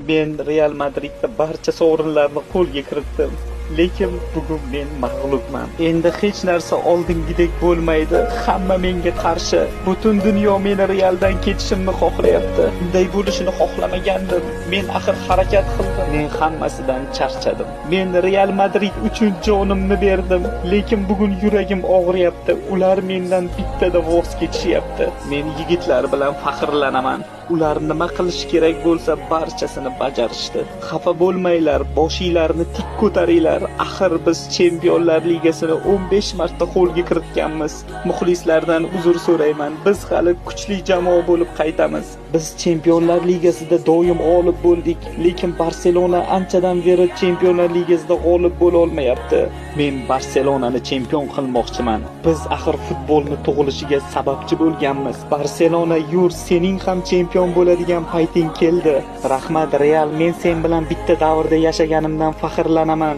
Men Real Madridda barcha sovrinlarni qo'lga kiritdim. Lekin bugun men mag'lubman. Endi hech narsa oldingidek bo'lmaydi. Hamma menga qarshi. Butun dunyo meni Realdan ketishimni xohlayapti. Bunday bo'lishini xohlamagandim. Men axir harakat qildim. Men hammasidan charchadim. Men Real Madrid uchun jonimni berdim. Lekin bugun yuragim og'riyapti. Ular mendan bittada voz kechishyapti. Men yigitlar bilan faxrlanaman. Ular nima qilish kerak bo'lsa barchasini bajarishdi. Xafa bo'lmanglar, boshinglarni tik ko'taringlar. Axir biz Chempionlar Ligasini 15 marta qo'lga kiritganmiz. Muxlislardan uzr so'rayman. Biz hali kuchli jamoa bo'lib qaytamiz. Biz Chempionlar Ligasida doim g'olib bo'ldik, lekin Barselona anchadan beri Chempionlar Ligasida g'olib bo'la olmayapti. Men Barselonani chempion qilmoqchiman. Biz axir futbolni tug'ilishiga sababchi bo'lganmiz. Barselona, yur, sening ham chempion bo'ladigan payting keldi. Rahmat, Real, men sen bilan bitta davrda yashaganimdan faxrlanaman.